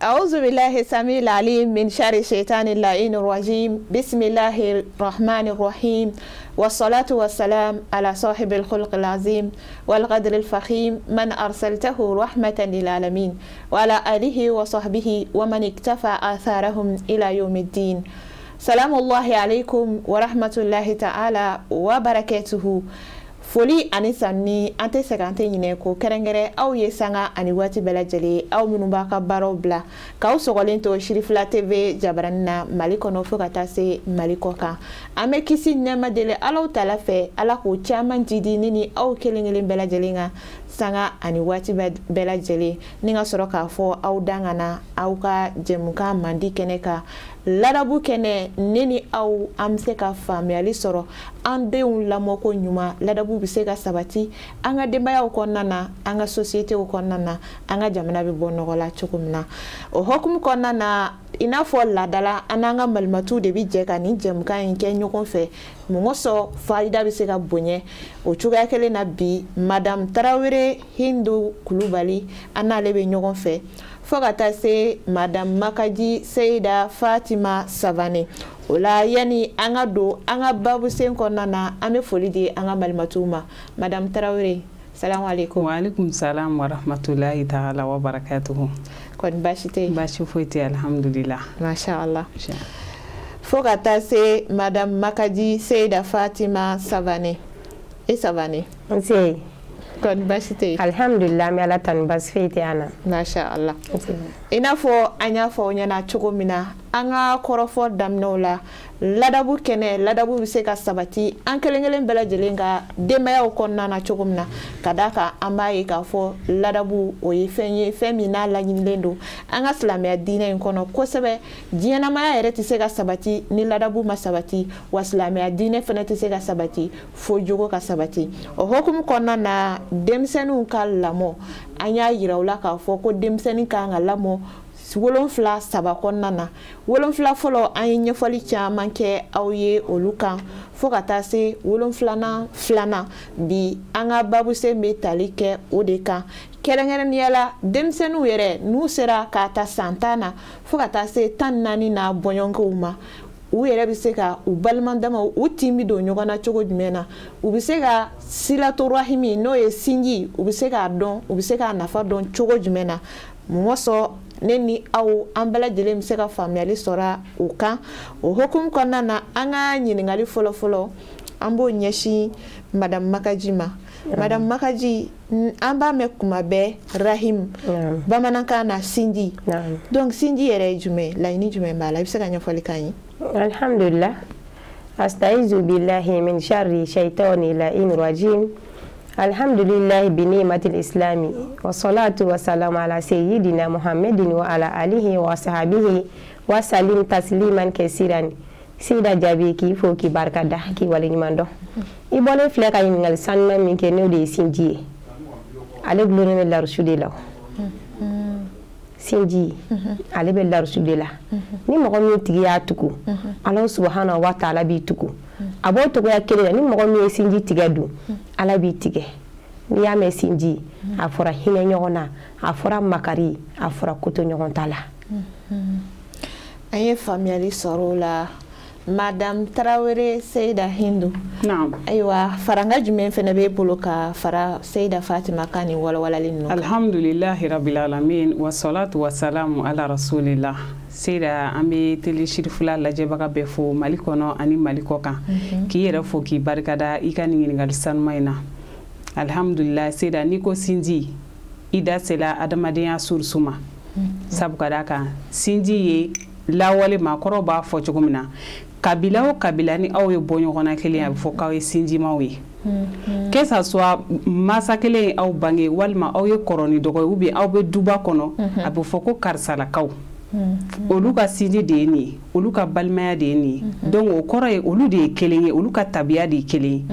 أعوذ بالله السميع العليم من شر الشيطان اللعين الرجيم. بسم الله الرحمن الرحيم، والصلاة والسلام على صاحب الخلق العظيم والقدر الفخيم من أرسلته رحمة للعالمين، وعلى آله وصحبه ومن اكتفى آثارهم إلى يوم الدين. سلام الله عليكم ورحمة الله تعالى وبركاته. Foli ani sanni an tɛ sɛgɛn an tɛ ɲinɛ ko kɛrɛnkɛrɛn aw ye sanga ani waati bɛɛ lajɛlen aw minnu b'a ka baaraw bila k'aw sɔgɔlen to Sirifila TV jabaranin na Mali kɔnɔ fo ka taa se Mali kɔ kan. An bɛ kisi nɛɛma deli Alahu taala fɛ, Ala k'o caman jidi ne ni aw kelen kelen bɛɛ lajɛlen kan sanga ani waati bɛɛ lajɛlen, ni ka sɔrɔ k'a fɔ aw dan ka na aw ka jɛmukan mandi kɛnɛ kan, ladabu kɛnɛ. Ne ni aw an bɛ se ka faamuyali sɔrɔ an denw lamɔko ɲuman, ladabu bɛ se ka sabati an ka denbayaw kɔnɔna na, an ka sosiyete kɔnɔna na, an ka jamana bɛ bɔ nɔgɔ la cogo min na. O hukumu kɔnɔna na, i n'a fɔ laadala, an n'an ka malimatu de bɛ jɛ ka nin jɛmukan in kɛ ɲɔgɔn fɛ. Mɔgɔ sɔn fayida bɛ se ka bonya o cogoya kelen na. Bi Madame Tarawele Hindu Kulubali, an n'ale bɛ ɲɔgɔn fɛ fo ka taa se Madame Makaji Seyida Fatima Savane. O la, yanni an ka don an ka babusen kɔnɔna na, an bɛ foli di an ka malimatuw ma. Madame Tarawele, salamu aleykum. Wa aleykum salam wa rahmatulahi taala wa barakatuhu. Kɔni baasi tɛ yen? Baasi foyi tɛ, alhamdulillah. Masha Allah. Fo ka taa se Madame Makaji Seyida Fatima Savane. E Savane. Nse. Kɔni baasi tɛ yen? Alhamdulillah, an bɛ Ala tanu, baasi foyi tɛ an na. Masha Allah. I n'a fɔ an y'a fɔ aw ɲɛna cogo min na an ka kɔrɔfɔ daminɛw la, ladabu kɛnɛ, ladabu bɛ se ka sabati an kelen kelen bɛɛ lajɛlen ka denbayaw kɔnɔna na cogo min na, ka d'a kan an b'a ye k'a fɔ ladabu o ye fɛn ye, fɛn min n'a laɲinilen don an ka silamɛya diinɛ in kɔnɔ kosɛbɛ. Diɲɛnamaya yɛrɛ tɛ se ka sabati ni ladabu ma sabati, wa silamɛya diinɛ fana tɛ se ka sabati fo jogo ka sabati. O hukumu kɔnɔna na, denmisɛnninw ka lamɔ, an y'a yira u la k'a fɔ ko denmisɛnnin kan ka lamɔ 7 3 kɔnɔna na. 7 fɔlɔ, an ye ɲɛfɔli caman kɛ aw ye olu kan fo ka taa se 7nan 2nan. Bi an ka babusen bɛ tali kɛ o de kan, kɛrɛnkɛrɛnnenya la denmisɛnninw yɛrɛ n'u sera k'a ta san 10 na fo ka taa se 14 na bɔɲɔgɔnkow ma, u yɛrɛ bɛ se ka u balima damaw u tin bɛ don ɲɔgɔn na cogo jumɛn na, u bɛ se ka silatu rahimi n'o ye sinji, u bɛ se k'a dɔn, u bɛ se k'a nafa dɔn cogo jumɛn na. Mɔgɔ sɔn ne ni aw an bɛɛ lajɛlen bɛ se ka faamuyali sɔrɔ o kan. O hukumu kɔnɔna na, an ka ɲininkali fɔlɔ-fɔlɔ an b'o ɲɛsin Madame Makaji ma. Madame Makaji, an b'a mɛn kuma bɛɛ rahim, bamanankan na sinji. Donc sinji yɛrɛ ye jumɛn, laɲini jumɛn b'a la, i bɛ se ka ɲɛfɔli k'an ye? Alhamdulillah. Astaizu billahi min sharri shaitani la'in rajim. Alhamdulillah bi ni'matil islami wa salatu wa salam ala sayyidina Muhammadin wa ala alihi wa sahbihi wa salim tasliman kesiran. Sida jaabi k'i fo k'i barika da k'i waleɲuman dɔn. I bɔlen filɛ ka ɲininkali sanuman min kɛ, n'o de ye sinji ye. Ale gulonnen bɛ larusu de la. Sinji ale bɛ larusu de la. Ni mɔgɔ min tigi y'a tugu, Ala subahana wa taala b'i tugu. A b'o togoya kelen na, ni mɔgɔ min ye sinji tigɛ dun, Ala b'i tigɛ. N'i y'a mɛn sinji, a fɔra hinɛ ɲɔgɔn na, a fɔra makari, a fɔra koto ɲɔgɔn ta la. An ye faamuyali sɔrɔ o la. Madame Tarawele Seyida Hindu. Naam. Ayiwa, faranga jumɛn fana b'e bolo ka fara Seyida Fatima kan nin walawalali ninnu kan? Alhamdulillahi rabbil alamin wa salatu wa salamu ala rasulillah. Seyida, an bɛ télé Sirifila lajɛbaga bɛɛ fo Mali kɔnɔ ani Mali kɔ kan. K'i yɛrɛ fo k'i barikada i ka nin ɲininkali sanuman in na. Alhamdulillah, Seyida, n'i ko sinji, i da sela adamadenya source ma. Sabu ka d'a kan sinji ye lawale maakɔrɔw b'a fɔ cogo min na, kabila o kabila ni aw ye bɔ ɲɔgɔn na kelen, a bɛ fɔ k'aw ye sinjimaw ye. Que ça soit masa kelen ye aw bange walima aw ye kɔrɔ ni dɔgɔ ye ou bien aw bɛ duba kɔnɔ, a bɛ fɔ ko karisalakaw. Olu ka sinji de ye nin ye, olu ka balimaya de ye nin ye. Donc o kɔrɔ ye olu de ye kelen ye, olu ka tabiya de ye kelen ye.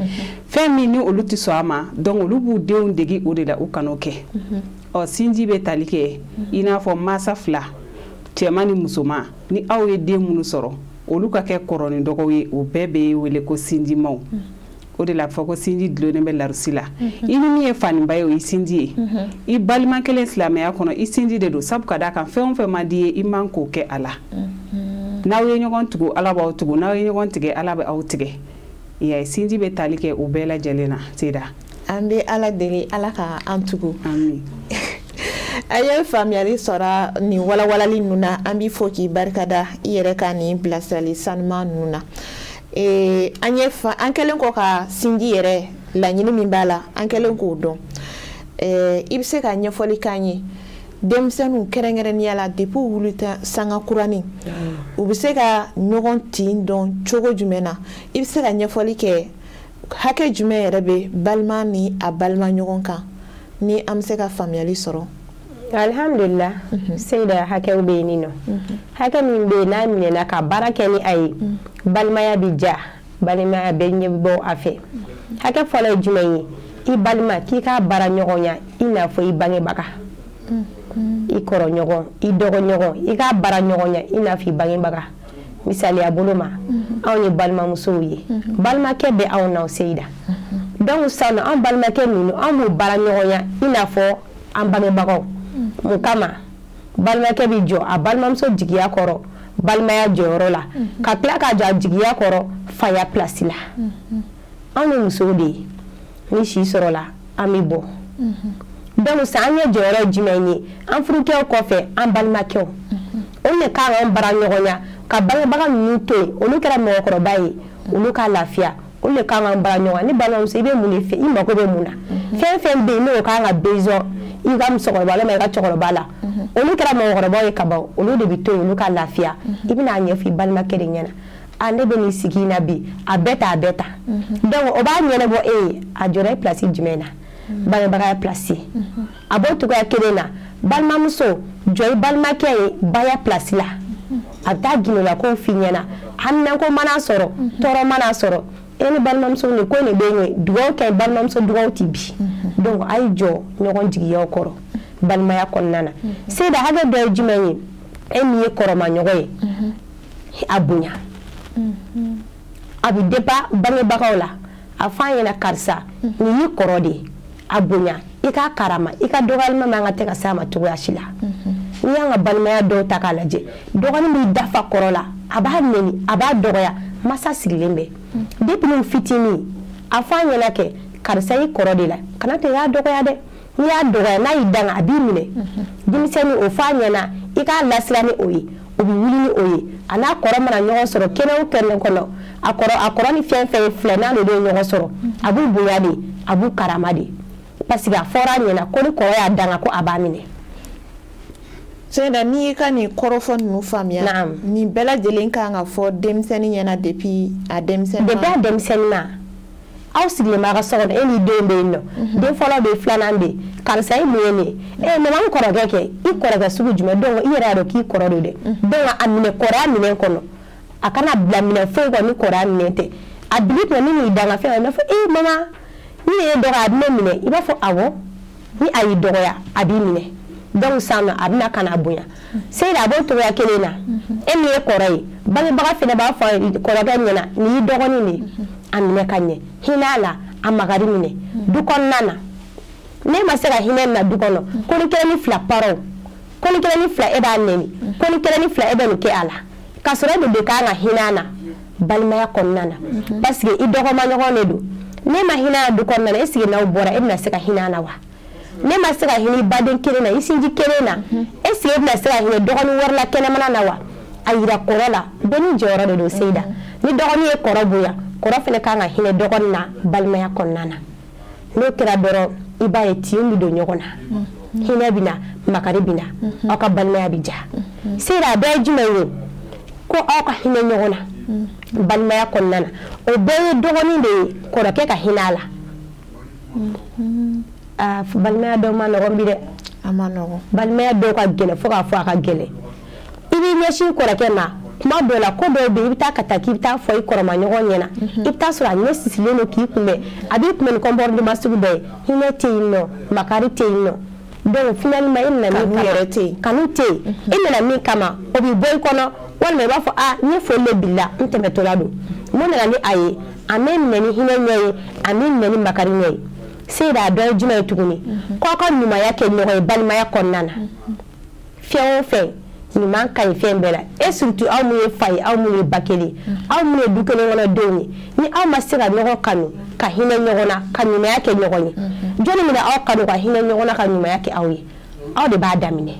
Fɛn min ni olu tɛ sɔn a ma, donc olu b'u denw degi o de la u kan'o kɛ. Ɔ sinji bɛ tali kɛ i n'a fɔ mansa fila, cɛman ni musoman, ni aw ye den minnu sɔrɔ, olu ka kɛ kɔrɔ ni dɔgɔw ye, o bɛɛ bɛ wele ko sinjimaw. O de la a bɛ fɔ ko sinji dulonnen bɛ larusi la. I ni min ye faniba ye, o y'i sinji ye. I balima kelen silamɛya kɔnɔ, i sinji de don, sabu ka d'a kan fɛn o fɛn man di ye, i man k'o kɛ a la. N'aw ye ɲɔgɔn tugu, Ala b'aw tugu, n'aw ye ɲɔgɔn tigɛ, Ala bɛ aw tigɛ. I y'a ye, sinji bɛ tali kɛ o bɛɛ lajɛlen na. Seyida, an bɛ Ala deli, Ala ka an tugu. Amin. A ye faamuyali sɔrɔ nin walawalali ninnu na. An b'i fo k'i barikada i yɛrɛ ka nin bilasirali sanuman ninnu na. An ye fa an kɛlen kɔ ka sinji yɛrɛ laɲini min b'a la, an kɛlen k'o dɔn, i bɛ se ka ɲɛfɔli k'an ye denmisɛnninw kɛrɛnkɛrɛnnenya la, depuis u wulita sanga kuranin, u bɛ se ka ɲɔgɔn tin dɔn cogo jumɛn na? I bɛ se ka ɲɛfɔli kɛ hakɛ jumɛn yɛrɛ bɛ balima ni a balima ɲɔgɔn kan, ni an bɛ se ka faamuyali sɔrɔ? Alhamdulillah, Seyida, hakɛw bɛ yen nɔ. Hakɛ min bɛ yen n'a minɛna ka baara kɛ ni a ye, balimaya bɛ ja, balimaya bɛ ɲɛ bɔ a fɛ. Hakɛ fɔlɔ ye jumɛn ye? I balima, k'i k'a baara ɲɔgɔnya i n'a fɔ i bangebaga, i kɔrɔɲɔgɔn, i dɔgɔɲɔgɔn, i k'a baara ɲɔgɔnya i n'a fɔ i bangebaga. Misaliya bolo ma, anw ye balimamusow ye, balimakɛ bɛ anw na, Seyida. Donc sisan nɔ, an balimakɛ ninnu, an b'u baara ɲɔgɔnya i n'a fɔ an bangebagaw. Mun kama? Balimakɛ bɛ jɔ a balimamuso jigiya kɔrɔ balimaya jɔyɔrɔ la, ka tila ka jɔ a jigiya kɔrɔ faya place la. Anw ye musow de ye, ni si sɔrɔla, an bɛ bɔ. Donc sisan, an ye jɔyɔrɔ ye jumɛn ye? An furukɛw kɔfɛ, an balimakɛw, olu de kan k'an baara ɲɔgɔnya ka bangebaga ninnu to yen. Olu kɛra mɔgɔkɔrɔba ye, olu ka lafiya, olu de kan k'an baara ɲɔgɔn. Ni balimamuso, i bɛ mun de fɛ? I mako bɛ mun na? Fɛn fɛn bɛ yen n'o kan ka besoin i ka musokɔrɔba walima i ka cɛkɔrɔba la, olu kɛra mɔgɔkɔrɔbaw ye kaban, olu de bɛ to yen, olu ka lafiya. I bɛna a ɲɛfɔ i balimakɛ de ɲɛna: a ne bɛ nin sigi in na bi, a bɛɛ ta, a bɛɛ ta. Donc o b'a ɲɛnabɔ e ye. A jɔra e place jumɛn na? Bangebagaya place. A b'o cogoya kelen na, balimamuso, jɔ i balimakɛ ye baya place la. A bɛ taa gindola kow f'i ɲɛna, haminanko mana sɔrɔ, tɔɔrɔ mana sɔrɔ, e ni balimamuso, nin ko nin bɛ yen, dugawu kɛ balimamuso, dugawu ti bi. Donc a ye jɔ ɲɔgɔn jigiyaw kɔrɔ balimaya kɔnɔna na. Seyida, hakɛ dɔ ye jumɛn ye? E min ye kɔrɔmaɲɔgɔn ye, a bonya, a bɛ dépend bangebagaw la. A fɔ an ɲɛna: karisa, nin y'i kɔrɔ de ye, a bonya, i k'a karama, i ka dɔgɔyalima man ka tɛ ka s'a ma cogoya si la. N'i y'an ka balimaya dɔw ta k'a lajɛ, dɔgɔnin b'i dafa kɔrɔ la, a b'a nɛni, a b'a dɔgɔya, masa sigilen bɛ. Depuis n'u fitinin, a fɔ an ɲɛna kɛ: karisa y'i kɔrɔ de la, kana to i y'a dɔgɔya dɛ. N'i y'a dɔgɔya, n'a y'i danga, a b'i minɛ. Denmisɛnnin, o fɔ a ɲɛna, i k'a lasiran ni o ye, o bɛ wuli ni o ye. A n'a kɔrɔ mana ɲɔgɔn sɔrɔ kɛnɛ o kɛnɛ kɔnɔ, a kɔrɔ ni fɛn fɛn ye filɛ, n'ale de ye ɲɔgɔn sɔrɔ, a b'u bonya de, a b'u karama de, parce que a fɔra a ɲɛna ko ni kɔrɔ y'a danga, ko a b'a minɛ. Seyida, n'i y'i ka nin kɔrɔfɔ ninnu faamuya, nin bɛɛ lajɛlen kan ka fɔ denmisɛnnin ɲɛna depuis a denmisɛnnin. Depuis a denmisɛnnin ma. Aw sigilen b'a ka so kɔnɔ, e n'i denw bɛ yen nɔ, den fɔlɔ bɛ yen, filanan bɛ yen. Karisa, ye mun ye nin ye? Ee mama, n kɔrɔkɛ kɛ. I kɔrɔkɛ sugu jumɛn? Donc i yɛrɛ y'a dɔn k'i kɔrɔ don dɛ. Donc a minɛ kɔrɔya minɛn kɔnɔ, a kana bila minɛ foyi kɔnɔ ni kɔrɔya minɛn tɛ. A bil'i kunna ni nin danga fɛn, a b'a fɔ: ee mama, ni ye dɔgɔya, a bɛ ne minɛ. I b'a fɔ awɔ, ni a y'i dɔgɔya, a b'i minɛ. Donc sisan nɔ, a bɛna ka na bonya. Seyida, a b'o cogoya kelen na, e min ye kɔrɔ ye, bangebaga fana b'a fɔ kɔrɔkɛ ɲɛna: nin y'i dɔgɔnin de ye, a minɛ ka ɲɛ, hinɛ a la, a makari minɛ du kɔnɔna na. Ne ma se ka hinɛ na du kɔnɔ, ko ni kelen ni fila parɔw, ko ni kelen ni fila e b'a nɛni, ko ni kelen ni fila e bɛ nin kɛ a la, k'a sɔrɔ e de kan ka hinɛ a na balimaya kɔnɔna na, parce que i dɔgɔmaɲɔgɔn de don. Ne ma hinɛ a du kɔnɔna na, est ce que n'aw bɔra, e bɛna se ka hinɛ a la wa? Ne ma se ka hinɛ i baden kelen na, i sinji kelen na, est ce que e bɛna se ka hinɛ dɔgɔnin wɛrɛ la kɛnɛmana na wa? A yira kɔrɔ la, bɛɛ n'i jɔyɔrɔ de don. Seyida, ni dɔgɔnin ye kɔrɔ bonya, kɔrɔ fana kan ka hinɛ dɔgɔnin na balimaya kɔnɔna na. N'o kɛra dɔrɔn, i b'a ye tin bɛ don ɲɔgɔn na, hinɛ bɛ na, makari bɛ na, aw ka balimaya bɛ ja. Seyida, a dɔ ye jumɛn ye? Ko aw ka hinɛ ɲɔgɔn na balimaya kɔnɔna na. O bɛɛ ye dɔgɔnin de ye kɔrɔkɛ ka hinɛ a la. Aa, balimaya dɔw ma nɔgɔn bi dɛ. A ma nɔgɔn. Balimaya dɔw ka gɛlɛn fo k'a fɔ a ka gɛlɛn. I b'i ɲɛsin kɔrɔkɛ ma kuma dɔw la, ko dɔw bɛ yen, i bɛ taa ka taa k'i bɛ taa fɔ i kɔrɔmaɲɔgɔn ɲɛna, i bɛ taa sɔrɔ a ɲɛ sisilen don k'i kunbɛn, a b'i kunbɛn ni comportement sugu dɔ ye, hinɛ tɛ yen nɔ, makari tɛ yen nɔ. Donc finalement e nana min kama, kanu tɛ yen, e nana min kama o bɛ bɔ i kɔnɔ, walima i b'a fɔ a n ye foli de bila n tɛmɛtɔla don. Mun nana ni a ye? A mɛ minɛ ni hinɛ ɲɛ ye, a mɛ minɛ ni makari ɲɛ ye. Seyida a dɔ ye jumɛn ye tuguni? K'aw ka ɲumanya kɛ ɲɔgɔn ye balimaya kɔnɔna na. Fɛn o fɛn ɲuman ka ɲi fɛn bɛɛ la, et surtout aw minnu ye fa ye, aw minnu ye ba kelen, aw minnu ye du kelen kɔnɔ denw ye, ni aw ma se ka ɲɔgɔn kanu ka hinɛ ɲɔgɔn na ka ɲumanya kɛ ɲɔgɔn ye, jɔnni bɛna aw kanu ka hinɛ ɲɔgɔn na ka ɲumanya kɛ aw ye? Aw de b'a daminɛ.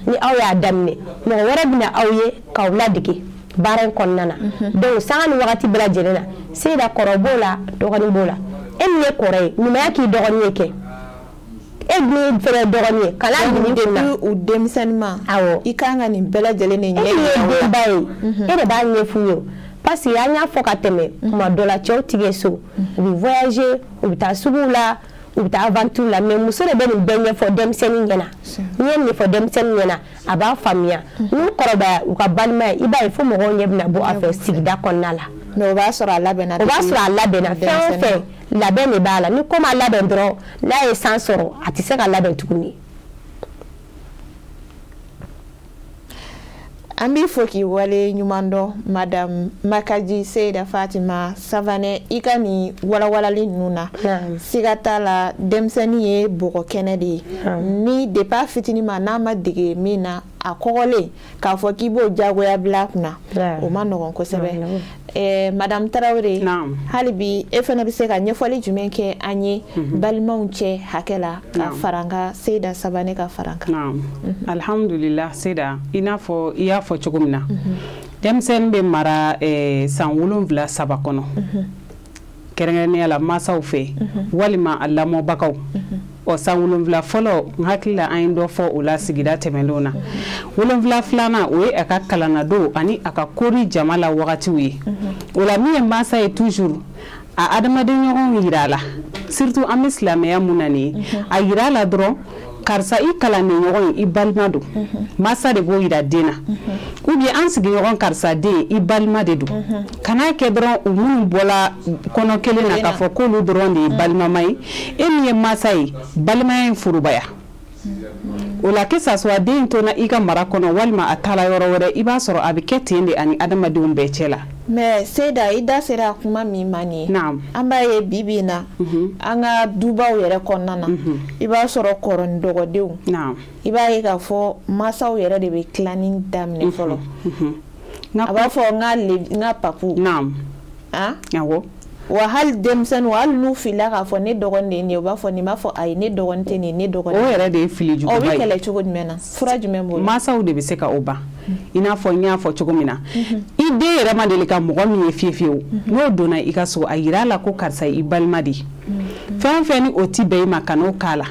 Ni aw y'a daminɛ, mɔgɔ wɛrɛ bɛna aw ye k'aw ladege baara in kɔnɔna na. Donc sanga ni wagati bɛɛ lajɛlen na, Seyida kɔrɔ b'o la, dɔgɔnin b'o la. E min ye kɔrɔ ye, ɲumanya k'i dɔgɔnin ye kɛ. E min fɛnɛ dɔgɔnin ye, kana jigin kunna. Depuis u denmisɛnnin ma, awɔ, i kan ka nin bɛɛ lajɛlen de ɲɛ yira. E min ye denba ye, e de b'a ɲɛf'u ye. Parce que an y'a fɔ ka tɛmɛ, kuma dɔ la cɛw tigɛ so, u bɛ voyager, u bɛ taa suguw la, u bɛ taa aventure la, mais muso de bɛ nin bɛɛ ɲɛfɔ denmisɛnnin ɲɛna. N'i ye nin ɲɛfɔ denmisɛnnin ɲɛna, a b'a faamuya. N'u kɔrɔbaya, u ka balimaya, i b'a ye fo mɔgɔw ɲɛ bɛna bɔ a fɛ sigida kɔnɔna la. Mais o b'a sɔrɔ a labɛnna. O b'a sɔrɔ a labɛnna. Fɛn o fɛn labɛn de b'a la. Ni ko ma labɛn dɔrɔn, n'a ye san sɔrɔ, a tɛ se ka labɛn tuguni. An b'i fo k'i wale ɲuman dɔn, Madame Makaji Seyida Fatima Savanɛ, i ka nin walawalali ninnu na. Siga t'a la, denmisɛnnin ye bɔgɔ kɛnɛ de ye. Ni depuis a fitinin ma, n'a ma dege min na, a kɔgɔlen k'a fɔ k'i b'o jagoya bila a kunna, o ma nɔgɔn kosɛbɛ. Madame Tarawele, hali bi e fana bɛ se ka ɲɛfɔli jumɛn kɛ an ye balimaw cɛ hakɛ la ka fara an ka Seyida Savanɛ ka fara an kan? Alhamdulillah Seyida, i n'a fɔ i y'a fɔ cogo min na, denmisɛnnin bɛ mara san 7 saba kɔnɔ, kɛrɛnkɛrɛnnenya la mansaw fɛ walima a lamɔbagaw. Ɔ san 7 fɔlɔ, n hakili la an ye dɔ fɔ o la sigida tɛmɛnlenw na. 7 filanan, o ye a ka kalannadon ani a ka kori jama la wagatiw ye. O la min ye mansa ye, toujours a adamaden ɲɔgɔnw yira a la, surtout an bɛ silamɛya mun na nin ye, a yira a la dɔrɔn karisa i kalanden ɲɔgɔn ye, i balima don. Mansa de b'o yira den na. Ou bien an sigiɲɔgɔn karisa den, i balima de don. Kan'a kɛ dɔrɔn u minnu bɔla kɔnɔ kelen na k'a fɔ k'olu dɔrɔn de ye balimama ye. E min ye mansa ye, balimaya in forobaya. O la que ça soit den tonna i ka mara kɔnɔ walima a taara yɔrɔ wɛrɛ, i b'a sɔrɔ a bɛ kɛ ten de ani adamadenw bɛɛ cɛ la. Mais Seyida, i da sera kuma min ma nin ye, an b'a ye bi bi in na, an ka dubaw yɛrɛ kɔnɔna na, i b'a sɔrɔ kɔrɔ ni dɔgɔdenw, i b'a ye k'a fɔ mansaw yɛrɛ de bɛ tilanni daminɛ fɔlɔ. A b'a fɔ n ka papu. Awɔ. Wa hali denmisɛnninw, hali n'u filila k'a fɔ ne dɔgɔnin de ye nin ye, u b'a fɔ nin b'a fɔ ayi ne dɔgɔnin tɛ nin ye, ne dɔgɔnin. O yɛrɛ de ye fili juguba ye. O bɛ kɛlɛ cogo jumɛn na? Fura jumɛn b'o la? Mansaw de bɛ se ka o ban. I n'a fɔ n y'a fɔ cogo min na, i den yɛrɛ ma deli ka mɔgɔ min ye fiye fiyewu, n'o donna i ka so, a yira a la ko karisa i balima de ye. Fɛn o fɛn ni o ti bɛn i ma, kan'o k'a la.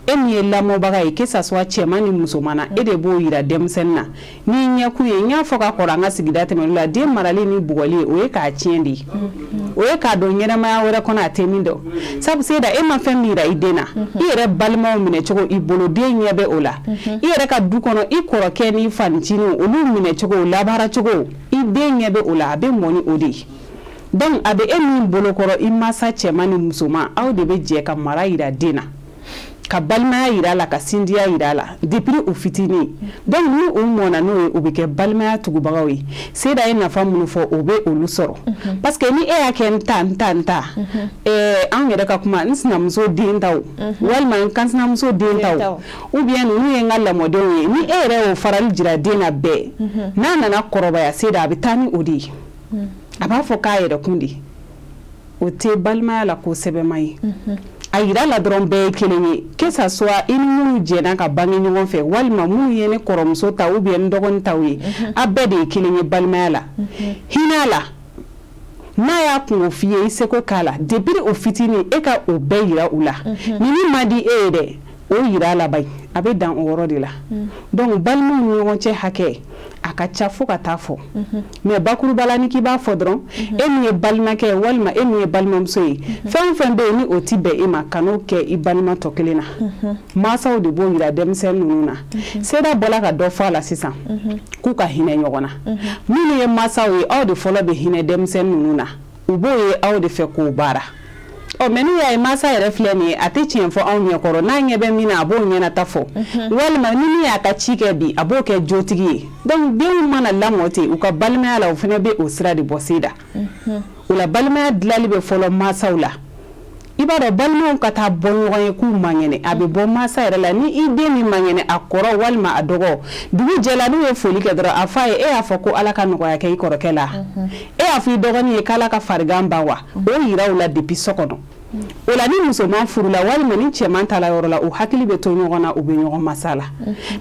E min ye lamɔbaga ye, que ça soit cɛman ni musoman na, e de b'o yira denmisɛnnin na. N'i ɲɛkun ye, n y'a fɔ ka kɔrɔ an ka sigida tɛmɛnw la, den marali ni bugɔli ye, o ye k'a tiɲɛ de ye. O ye k'a dɔn ɲɛnamaya wɛrɛ kɔnɔ a tɛ min dɔn. Sabu Seyida, e ma fɛn min yira i den na, i yɛrɛ balimaw minɛ cogo i bolo, den ɲɛ bɛ o la. I yɛrɛ ka du kɔnɔ, i kɔrɔkɛ n'i fanicinin, olu minɛ cogo, labaara cogo, i den ɲɛ bɛ o la, a bɛ mɔn ni o de ye. Donc a bɛ e min bolo kɔrɔ, i mansa cɛman ni musoman, aw de bɛ jɛ ka mara yira den na, ka balimaya yira la, ka sindiya yira la depuis u fitinin. Donc ni u mɔnna n'o ye, u bɛ kɛ balimaya tugubagaw ye. Seyida ye nafa minnu fɔ, o bɛ olu sɔrɔ. Parce que ni e y'a kɛ n ta n ta n ta, an yɛrɛ ka kuma, n sinamuso den taw walima n kansinamuso den taw, ou bien ninnu ye n ka lamɔdenw ye, ni e yɛrɛ y'o farali jira den na bɛɛ, n'a nana kɔrɔbaya Seyida, a bɛ taa ni o de ye. A b'a fɔ k'a yɛrɛ kun de. O tɛ balimaya la ko sɛbɛma ye. A yira la dɔrɔn bɛɛ ye kelen ye, que ça soit i ni minnu jɛnna ka bange ɲɔgɔn fɛ walima minnu ye ne kɔrɔmuso ta ou bien n dɔgɔnin taw ye, a bɛɛ de ye kelen ye balimaya la. Hinɛ la, n'a y'a kungo f'i ye, i seko k'a la. Depuis o fitinin, e ka o bɛɛ yira u la. Ni min man di e ye dɛ, o yira la bayi, a bɛ dan o yɔrɔ de la. Donc balimaw ni ɲɔgɔn cɛ hakɛ a ka ca fo ka taa fɔ. Mais bakuruba la, ni k'i b'a fɔ dɔrɔn, e min ye balimakɛ ye walima e min ye balimamuso ye, fɛn o fɛn bɛ yen ni o ti bɛn e ma, kan'o kɛ i balima tɔ kelen na. Mansaw de b'o yira denmisɛnnin ninnu na. Seyida bɔla ka dɔ fɔ a la sisan, k'u ka hinɛ ɲɔgɔn na. Minnu ye mansaw ye, aw de fɔlɔ bɛ hinɛ denmisɛnnin ninnu na. U b'o ye aw de fɛ k'o baara. Ɔ mais n'u y'a ye mansa yɛrɛ filɛ nin ye, a tɛ tiɲɛ fɔ anw ɲɛkɔrɔ, n'a ɲɛ bɛ min na a b'o ɲɛnata fɔ, walima ni min y'a ka ci kɛ bi a b'o kɛ jotigi ye. Donc denw mana lamɔ ten u ka balimaya la, o fana bɛ o sira de bɔ Seyida. O la balimaya dilali bɛ fɔlɔ mansaw la. I b'a dɔn balimaw ka taa bɔ ɲɔgɔn ye k'u man kɛnɛ, a bɛ bɔ mansa yɛrɛ la. Ni i den min man kɛnɛ, a kɔrɔ walima a dɔgɔ, dugu jɛla n'u ye foli kɛ dɔrɔn a f'a ye, e y'a fɔ ko Ala ka nɔgɔya kɛ i kɔrɔkɛ la, e y'a fɔ i dɔgɔnin ye k'Ala ka farigan ban wa? O yira u la depuis so kɔnɔ. O la ni musoman furula walima ni cɛman taara yɔrɔ la, u hakili bɛ to ɲɔgɔn na, u bɛ ɲɔgɔn masa la.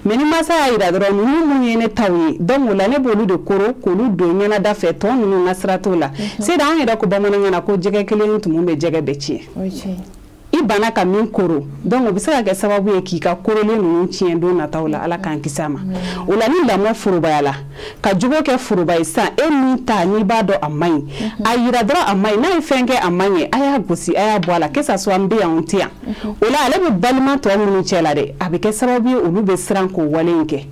Mais ni masa y'a yira dɔrɔn ninnu mun ye ne taw ye, donc o la ne b'olu de koro k'olu don ɲɛnada fɛ, tɔ ninnu ka sira t'o la. Seyida, an yɛrɛ ko bamanankan na ko jɛgɛ kelen tumu bɛ jɛgɛ bɛɛ tiɲɛ. I banna ka min koro, donc o bɛ se ka kɛ sababu ye k'i ka korolen ninnu tiɲɛ don nataw la. Ala k'an kisi a ma. O la ni lamɔ forobayala ka jogo kɛ foroba ye sisan, e min ta n'i b'a dɔn a man ɲi, a yira dɔrɔn a man ɲi. N'a ye fɛn kɛ a man ɲi, a y'a gosi, a y'a bɔ a la, que ça soit n bɛ yan n tɛ yan. O la ale bɛ balima tɔ minnu cɛ la dɛ, a bɛ kɛ sababu ye olu bɛ siran k'o wale in kɛ.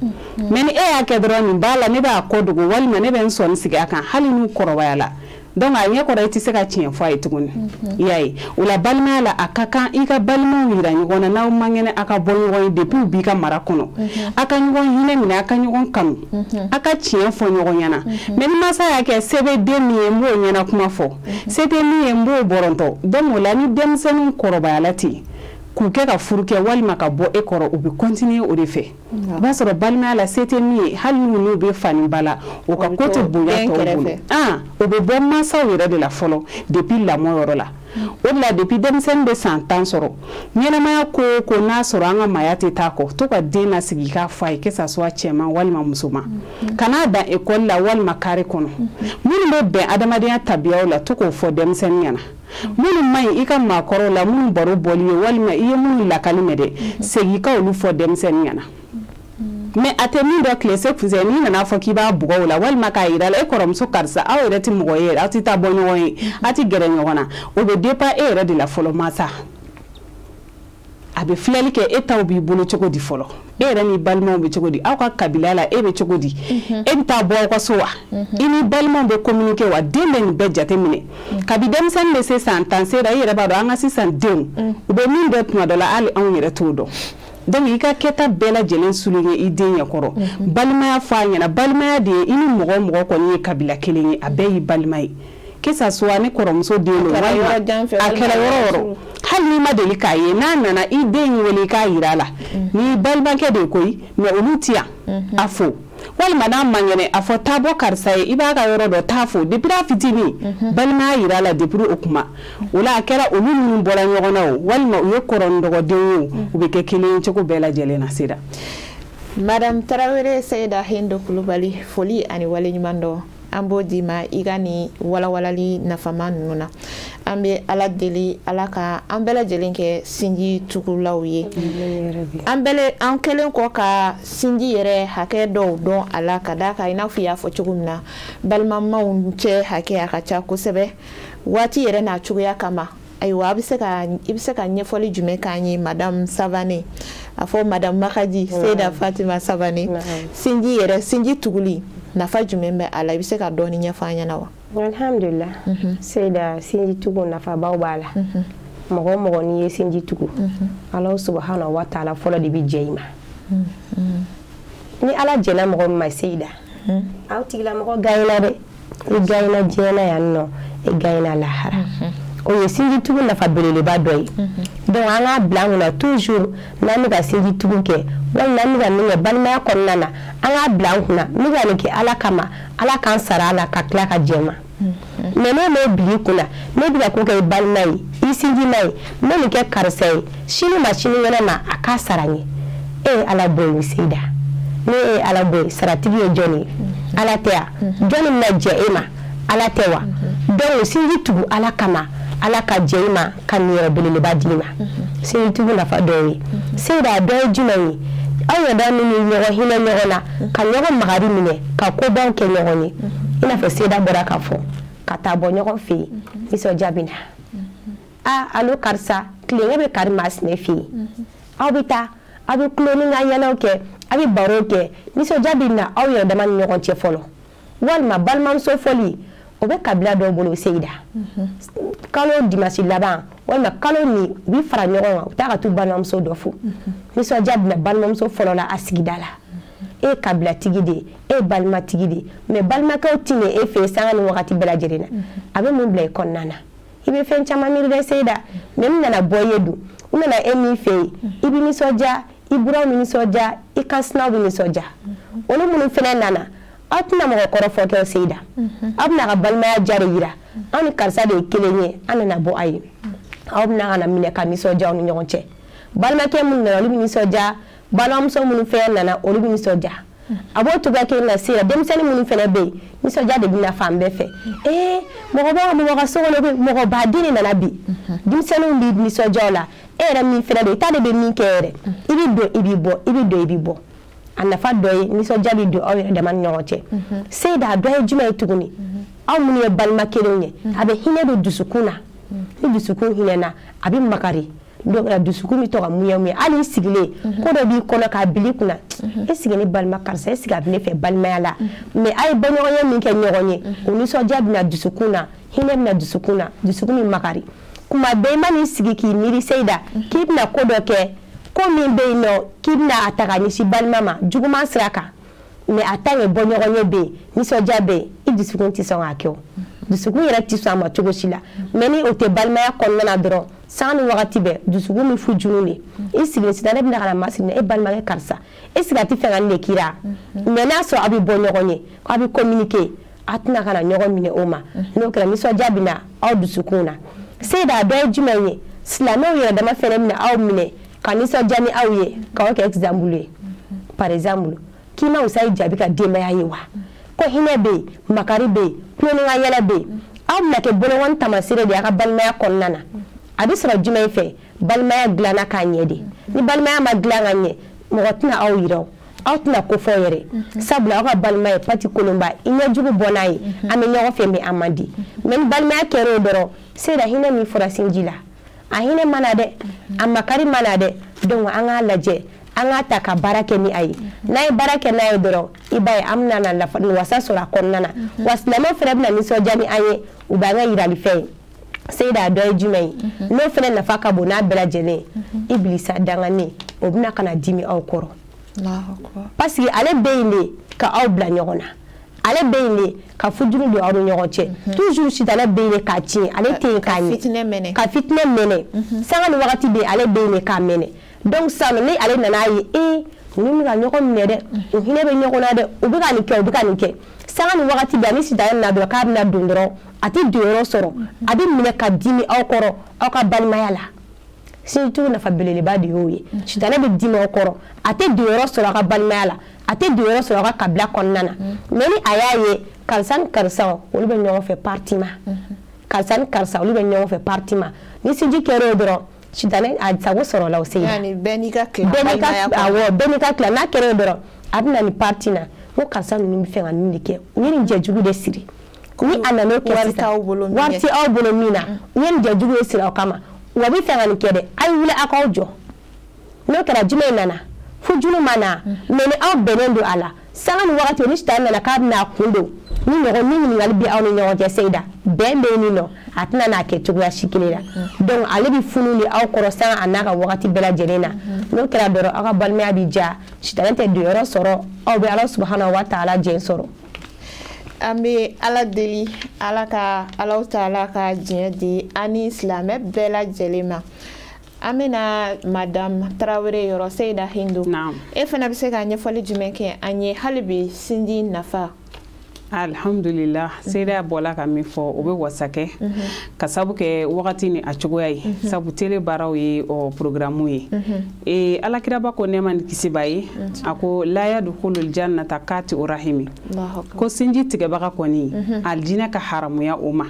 Mais ni e y'a kɛ dɔrɔn nin b'a la, ne b'a kɔ dogo walima ne bɛ n sɔnni sigi a kan, hali n'u kɔrɔbayala, donc a ɲɛ kɔrɔ i tɛ se ka tiɲɛ fɔ a ye tuguni. I y'a ye, o la balimaya la a ka kan i ka balimaw yira ɲɔgɔn na, n'aw man kɛnɛ a ka bɔ ɲɔgɔn ye depuis u b'i ka mara kɔnɔ, a ka ɲɔgɔn hinɛ minɛ, a ka ɲɔgɔn kanu, a ka tiɲɛ fɔ ɲɔgɔn ɲɛna. Mais ni mansa y'a kɛ se bɛ den min ye n b'o ɲɛna kuma fɔ, se tɛ min ye n b'o bɔrɔntɔ, donc o la ni denmisɛnninw kɔrɔbayala ten k'u kɛ ka furu kɛ walima ka bɔ e kɔrɔ, u bɛ continuer o de fɛ. I b'a sɔrɔ balimaya la se tɛ min ye, hali n'u bɛ fani ba la, o ka ko tɛ bonya tɔw bolo. O bɛ bɔ mansaw yɛrɛ de la fɔlɔ depuis lamɔ yɔrɔ la. O de la depuis denmisɛnnin bɛ san 10 sɔrɔ, ɲɛnamaya ko o ko n'a sɔrɔ an ka maaya tɛ taa kɔ, to ka den lasigi k'a fɔ a ye, que ça soit cɛman walima musoman, kan'a dan école la walima carré kɔnɔ. Minnu bɛ bɛn adamadenya tabiyaw la, to k'o fɔ denmisɛnnin ɲɛna. Minnu man ɲi i ka maakɔrɔw la, minnu baro bɔli ye walima i ye minnu lakali mɛn dɛ, segin i ka olu fɔ denmisɛnnin ɲɛna. Mais a tɛ min dɔn tile se kunfɛ, n'i nana fɔ k'i b'a bugɔ o la walima k'a yira la e kɔrɔmuso karisa, aw yɛrɛ tɛ mɔgɔ ye, aw tɛ taa bɔ ɲɔgɔn ye, aw tɛ gɛrɛ ɲɔgɔn na, o bɛ dépend e yɛrɛ de la fɔlɔ mansa. A bɛ filɛli kɛ e taw b'i bolo cogo di fɔlɔ, e yɛrɛ ni balimaw bɛ cogo di, aw ka kabila la e bɛ cogo di, e bɛ taa bɔ aw ka so wa, i ni balimaw bɛ communiquer wa, den bɛ nin bɛɛ jateminɛ. Kabi denmisɛnnin bɛ se san 10 sera, i yɛrɛ b'a dɔn an ka sisan denw u bɛ min dɔn tuma dɔ la hali anw yɛrɛ t'o dɔn. Donc i ka kɛta bɛɛ lajɛlen souligner i den ɲɛkɔrɔ. Balimaya fɔ a ɲɛna, balimaya de ye i ni mɔgɔ o mɔgɔ kɔni ye kabila kelen ye, a bɛɛ y'i balima ye. Que ça soit ne kɔrɔmuso den don walima a kɛra yɔrɔ o yɔrɔ, hali n'i ma deli k'a ye, n'a nana i den in wele i k'a yira a la, n'i balimakɛ de ye koyi, mais olu ti yan, a fo. Walima n'a man kɛnɛ, a fɔ taa bɔ karisa ye, i b'a ka yɔrɔ dɔn, taa fo depuis a fitinin, balimaya yira a la depuis o kuma. O la a kɛra olu minnu bɔra ɲɔgɔn na o walima u ye kɔrɔ ni dɔgɔdenw ye o, u bɛ kɛ kelen ye cogo bɛɛ lajɛlen na. Seyida. Madame Tarawele Seyida Hindu Kulubali, foli ani waleɲuman dɔn an b'o d'i ma i ka nin walawalali nafama ninnu na. An bɛ Ala deli, Ala ka an bɛɛ lajɛlen kɛ sinji tugulaw ye. An bɛɛ an kɛlen kɔ ka sinji yɛrɛ hakɛ dɔw dɔn a la, ka d'a kan i n'a fɔ i y'a fɔ cogo min na, balimamaw cɛ hakɛ a ka ca kosɛbɛ waati yɛrɛ n'a cogoya kama. Ayiwa, a bɛ se ka i bɛ se ka ɲɛfɔli jumɛn k'an ye Madame Savane, a fɔ Madame Makaji Seyida Fatima Savane, sinji yɛrɛ sinji tuguli nafa jumɛn bɛ a la, i bɛ se ka dɔɔni ɲɛfɔ an ɲɛna wa? Alhamdulillah, Seyida, sinji tugu nafabaw b'a la. Mɔgɔ o mɔgɔ n'i ye sinji tugu, Ala subahana wa taala fɔlɔ de bɛ jɛ i ma. Ni Ala jɛnna mɔgɔ min ma, Seyida, aw tigilamɔgɔ gagné dɛ, i gagné diɲɛ na yan nɔ, i gagné lahara. O ye sinji tugu nafa belebeleba dɔ ye. Donc an k'a bila an kunna toujours n'an bɛ ka sinji tugu kɛ walima n'an bɛ ka min kɛ balimaya kɔnɔna na, an k'a bila an kunna n bɛ ka nin kɛ Ala kama, Ala k'an sara a la ka tila ka jɛ n ma. Mais n'o m'o bila i kunna, ne bɛ ka ko kɛ i balima ye, i sinjima ye, n bɛ nin kɛ karisa ye, sini ma sinikɛnɛ ma a k'a sara n ye. E ye Ala bɔ ye Seyida, ne ye Ala bɔ ye, saratigi ye jɔnni ye? Ala tɛ wa? Jɔnni bɛna jɛ e ma? Ala tɛ wa? Donc sinji tugu Ala kama, Ala ka jɛ i ma ka niyɔrɔ belebeleba d'i ma. Sinji tugu nafa dɔw ye Seyida, a dɔ ye jumɛn ye? Aw yɛrɛ minnu ɲɔgɔn hinɛ ɲɔgɔn na, ka ɲɔgɔn magari minɛ, ka kobaw kɛ ɲɔgɔn ye, i n'a fɔ Seyida bɔra k'a fɔ, ka taa bɔ ɲɔgɔn fɛ yen, nisɔndiya bɛ na. Aa, alo karisa, tilenkɛ bɛ kari maa sinɛ fɛ yen, aw bɛ taa, aw bɛ tulon ni ka yɛlɛw kɛ, aw bɛ baro kɛ, nisɔndiya bɛ na aw yɛrɛ dama ni ɲɔgɔn cɛ fɔlɔ. Walima balimamuso fɔli, O bɛ kabila dɔw bolo Seyida. Kalo dimanche laban walima kalo min u bɛ fara ɲɔgɔn kan, u taa ka t'u balimamuso dɔ fo. Nisɔndiya bɛna balimamuso fɔlɔ la a sigida la. E ye kabilatigi de ye, e ye balimatigi de ye, mais balimakɛw tɛ na e fɛ yen sanga ni wagati bɛɛ lajɛlen na. A bɛ mun bila i kɔnɔna na? I bɛ fɛn caman miiri dɛ Seyida. Mais n nana bɔ i ye dun, u nana e min fɛ yen, i bɛ nisɔndiya, i buranw bɛ nisɔndiya, i kansinaw bɛ nisɔndiya. Olu minnu fana nana, aw tɛna mɔgɔ kɔrɔfɔ kɛ Seyida. Aw bɛna ka balimaya diya de yira. Aw ni karisa de ye kelen ye, an nana bɔ a ye. Aw bɛna ka na minɛ ka nisɔndiya aw ni ɲɔgɔn cɛ. Balimakɛ minnu nana, olu bɛ nisɔndiya. Balimamuso minnu fana nana, olu bɛ nisɔndiya. A b'o cogoya kelen na Seyida, denmisɛnnin minnu fana bɛ yen, nisɔndiya de bɛ na fan bɛɛ fɛ. Ee, mɔgɔ b'a mɔgɔ ka so kɔnɔ koyi, mɔgɔbaden de nana bi. Denmisɛnninw bɛ nisɔndiya o la. E yɛrɛ min fana don, i t'a dɔn i bɛ min kɛ yɛrɛ. I bɛ don, i bɛ bɔ, i bɛ don, i bɛ bɔ. A nafa dɔ ye nisɔndiya bɛ don aw yɛrɛ dama ni ɲɔgɔn cɛ. Seyida, a dɔ ye jumɛn ye tuguni? Aw minnu ye balima kelenw ye, a bɛ hinɛ don dusukun na. Ni dusukun hinɛna, a bɛ makari. Donc dusukun bɛ to ka muɲɛ muɲɛ. Hali i sigilen, ko dɔ b'i kɔnɔ k'a bila i kunna. E sigi ne balima karisa, e sigi a bɛ ne fɛ balimaya la. Mais a ye bɔɲɔgɔnya min kɛ ɲɔgɔn ye, o nisɔndiya bɛ na dusukun na, hinɛ bɛ na dusukun na, dusukun bɛ makari. Kuma bɛɛ i man'i sigi k'i miiri Seyida, k'i bɛna ko dɔ kɛ, ko min bɛ yen nɔ k'i bɛna a ta ka ɲɛsin balima ma juguman sira kan, mais a ta ye bɔɲɔgɔnya bɛ yen, nisɔndiya bɛ yen, i dusukun tɛ sɔn k'a kɛ o. Dusukun yɛrɛ tɛ sɔn a ma cogo si la. Mais ni o tɛ balimaya kɔnɔna na dɔrɔn, sanga ni wagati bɛɛ dusukun bɛ fu junu de. I sigilen sisan, ne bɛna ka na masiri, e balimakɛ karisa, e sigi a tɛ fɛ ka nin de k'i la. Mais n'a sɔrɔ aw bɛ bɔ ɲɔgɔn ye, aw bɛ communiquer, a tɛna ka na ɲɔgɔn minɛ o ma. N'o kɛra, nisɔndiya bɛ na aw dusukun na. Seyida, a dɔ ye jumɛn ye? Silamɛw yɛrɛ dama fɛnɛ bɛna aw minɛ ka nisɔndiya ni aw ye, k'aw kɛ exemple ye. Par exemple, k'i ma wusa i jaabi ka denbaya ye wa? Ko hinɛ bɛ yen, makari bɛ yen, tulon ka yɛlɛ bɛ yen. Aw bɛna kɛ bolokɔni taamasere de ye a ka balimaya kɔnɔna na. A bɛ sɔrɔ jumɛn fɛ? Balimaya dilanna k'a ɲɛ de. Ni balimaya ma dilan ka ɲɛ, mɔgɔ tɛna aw yira o, aw tɛna ko fɔ yɛrɛ. Sabula aw ka balimaya ye pati kolonba, i ɲɛjugu bɔ n'a ye, an bɛ ɲɔgɔn fɛ mais an man di. Mais ni balimaya kɛra o dɔrɔn, Seyida, hinɛ min fɔra sinji la, a hinɛ ma na dɛ, a makari ma na dɛ. Donc an k'a lajɛ, an k'a ta ka baara kɛ ni a ye. N'an ye baara kɛ n'a ye dɔrɔn, i b'a ye an bɛna na wasa sɔrɔ a kɔnɔna na. Wa silamɛw fana bɛna nisɔndiya ni an ye, u b'an ka yiralifɛn ye. Seyida, a dɔ ye jumɛn ye? N'o fana nafa ka bon n'a bɛɛ lajɛlen ye, Ibilisa danganen, o bɛna ka na dimi aw kɔrɔ. Parce que ale bɛ yen de ka aw bila ɲɔgɔn na. Ale bɛ yen de ka fujuru don aw ni ɲɔgɔn cɛ. Toujours sitanɛ bɛ yen de k'a tiɲɛ, ale tɛ yen k'a ɲɛ. Ka fitinɛ mɛnɛ. Sanga ni wagati bɛ ale bɛ yen de k'a mɛnɛ. Donc sisan ni ale nana ye, ee, ninnu bɛ ka ɲɔgɔn minɛ dɛ, u hinɛ bɛ ɲɔgɔn na dɛ, u bɛ ka nin kɛ, u bɛ ka nin kɛ. Sanga ni wagati bɛɛ ni sitanɛ nana dɔrɔn k'a bɛna don dɔrɔn, a tɛ donyɔrɔ sɔrɔ, a bɛ minɛ ka dimi aw kɔrɔ, aw ka balimaya la. Sinjitugu nafa belebeleba de y'o ye. Sitanɛ bɛ dimi aw kɔrɔ, a tɛ donyɔrɔ sɔrɔ aw ka balimaya la, a tɛ donyɔrɔ sɔrɔ aw ka kabila kɔnɔna na. Mais ni a y'a ye karisa ni karisa olu bɛ ɲɔgɔn fɛ parti ma, karisa ni karisa olu bɛ ɲɔgɔn fɛ parti ma, ni sinji kɛra o dɔrɔn, sitanɛ a sago sɔrɔla o Seyida. Bɛɛ n'i ka tila balimaya kɔnɔ. Awɔ, bɛɛ n'i ka tila. N'a kɛra o dɔrɔn, a bɛ na nin parti na, ko karisa ninnu bɛ fɛ ka nin de kɛ, u ye nin jɛjugu de siri. Ni a nana o kɛ sisan, wari tɛ aw bolo min na, u ye nin jɛjugu de siri aw kama, wa bɛ fɛ ka nin kɛ dɛ, a ye wuli aw k'aw jɔ. N'o kɛra jumɛn nana? Fujuru ma na, mais ni aw bɛnnen don a la, sanga ni wagati ni sitanɛ nana k'a bɛna a kun don, ni ɲɔgɔn ni ɲininkali bɛ aw ni ɲɔgɔn cɛ Seyida, bɛn bɛ yen nɔ, a tɛna n'a kɛ cogoya si kelen la. Donc ale bɛ funu de aw kɔrɔ sanga a n'a ka wagati bɛɛ lajɛlen na. N'o kɛra dɔrɔn, aw ka balimaya bɛ diya, sitanɛ tɛ donyɔrɔ sɔrɔ, aw bɛ Ala subahana wa taala jɛn sɔrɔ. An bɛ Ala deli, Ala ka Alahu taala ka diɲɛ di an ni silamɛ bɛɛ lajɛlen ma. An bɛna Madame Tarawele yɔrɔ, Seyida Hindu. E fana bɛ se ka ɲɛfɔli jumɛn kɛ an ye hali bi sinji nafa? Alhamdulillah, Seyida bɔla ka min fɔ o bɛ wasa kɛ ka sabu kɛ wagati ni a cogoya ye, sabu tele baaraw ye o programme ye. Alakiraba ko nɛɛma ni kisi b'a ye, a ko la yadkhulul jannata kati urahimi, ko sinji tigɛbaga kɔni alijinɛ ka haramuya o ma.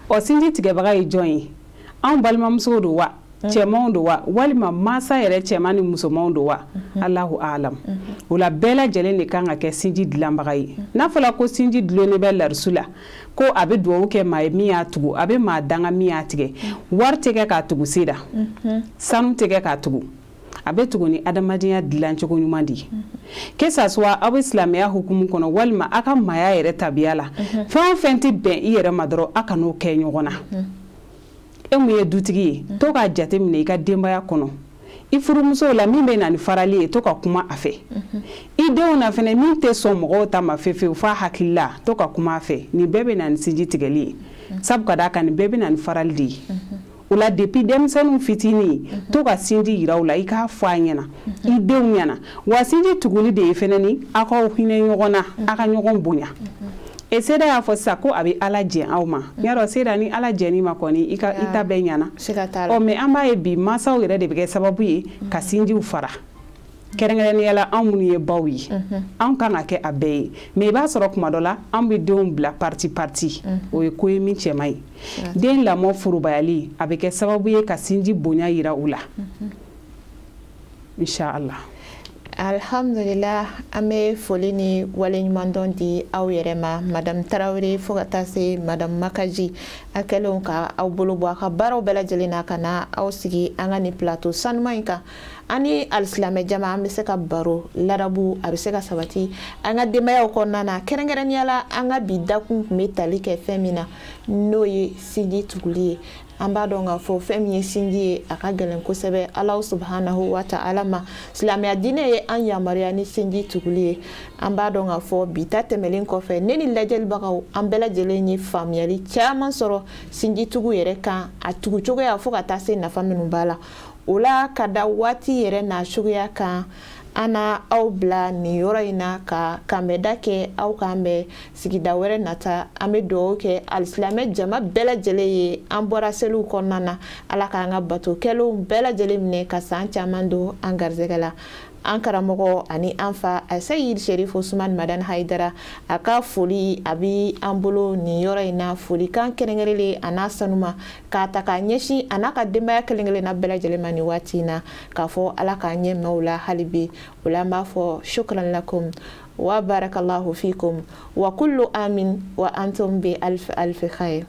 Ɔ sinji tigɛbaga ye jɔn ye? Anw balimamusow don wa? Cɛmanw don wa? Walima mansa yɛrɛ cɛman ni musomanw don wa? Allahu alam. O la bɛɛ lajɛlen de kan ka kɛ sinji dilanbaga ye. N'a fɔra ko sinji dulonnen bɛ larisu la, ko a bɛ duwawu kɛ maa ye min y'a tugu, a bɛ maa danga min y'a tigɛ, wari tɛ kɛ k'a tugu Seyida, sanu tɛ kɛ k'a tugu, A bɛ tugu ni adamadenya dilancogo ɲuman de ye, que ça soit aw bɛ silamɛya hukumu kɔnɔ walima aw ka maaya yɛrɛ tabiya la. Fɛn o fɛn tɛ bɛn i yɛrɛ ma dɔrɔn, a kan'o kɛ ɲɔgɔn na. E mun ye dutigi ye, to k'a jateminɛ i ka denbaya kɔnɔ, i furumusow la, min bɛ na ni farali ye, to ka kuma a fɛ. I denw na fɛnɛ, min tɛ sɔn mɔgɔw ta ma fewu f'a hakili la, to ka kuma a fɛ. Nin bɛɛ bɛ na ni sinji tigɛli ye, sabu ka d'a kan nin bɛɛ bɛ na ni farali de ye. O la, depuis denmisɛnninw fitinin, to ka sinji yira u la, i k'a fɔ a ɲɛna, i denw ɲɛna. Wa sinji tuguli de ye fɛnɛ ni aw k'aw hinɛ ɲɔgɔn na, aw ka ɲɔgɔn bonya. E Seda y'a fɔ sisan ko a bɛ Ala jɛn aw ma. Yarɔ Seda, ni Ala jɛn'i ma kɔni, i ka i ta bɛɛ ɲɛna. Ɔ mais an b'a ye bi, mansaw yɛrɛ de bɛ kɛ sababu ye ka sinjiw fara, kɛrɛnkɛrɛnnenya la anw minnu ye baw ye. Anw kan ka kɛ a bɛɛ ye, mais i b'a sɔrɔ kuma dɔ la, anw bɛ denw bila parti parti. O ye ko ye min cɛ man ɲi. Den lamɔ forobayali, a bɛ kɛ sababu ye ka sinji bonya yira u la, inshallah. Alhamdulillah, an bɛ foli ni waleɲumandɔn di aw yɛrɛ ma, Madame Tarawele, fo ka taa se Madame Makaji. A kɛlenw ka aw bolo bɔ a ka baaraw bɛɛ lajɛlen na ka na aw sigi an ka nin plateau sanuman in kan. An ni alisilamɛ jama, an bɛ se ka baro ladabu, a bɛ se ka sabati an ka denbayaw kɔnɔna na. Kɛrɛnkɛrɛnnenya la, an ka bi dakun tun bɛ tali kɛ fɛn min na, n'o ye sinji tuguli ye. An b'a dɔn k'a fɔ fɛn min ye sinji ye, a ka gɛlɛn kosɛbɛ Ala subhanahu wa ta'ala ma. Silamɛya diinɛ ye an yamaruya ni sinji tuguli ye. An b'a dɔn k'a fɔ bi ta tɛmɛlen kɔfɛ, ne ni lajɛlibagaw, an bɛɛ lajɛlen ye faamuyali caman sɔrɔ sinji tugu yɛrɛ kan, a tugu cogoya, fo ka taa se nafa minnu b'a la. O la, ka da waati yɛrɛ n'a cogoya kan, an na aw bila nin yɔrɔ in na ka kanbɛda kɛ. Aw k'an bɛn sigida wɛrɛ nata. An bɛ dugawu kɛ alisilamɛ jama bɛɛ lajɛlen ye. An bɔra seliw kɔnɔna na, Ala k'an ka bato kɛlenw bɛɛ lajɛlen minɛ ka san caman don an garijɛgɛ la. An karamɔgɔ ani an fa Seyid Sherif Usman Madani Hayidara, a ka foli a bi an bolo nin yɔrɔ in na, folikan kɛrɛnkɛrɛnlen a n'a sanuma k'a ta k'a ɲɛsin a n'a ka denbaya kelen kelenna bɛɛ lajɛlen ma nin waati in na, k'a fɔ Ala k'an ɲɛ mɛn o la hali bi. O la, an b'a fɔ shukran lakum wa barakallahu fikum wa kullu amin wa antum bi alf alf khair.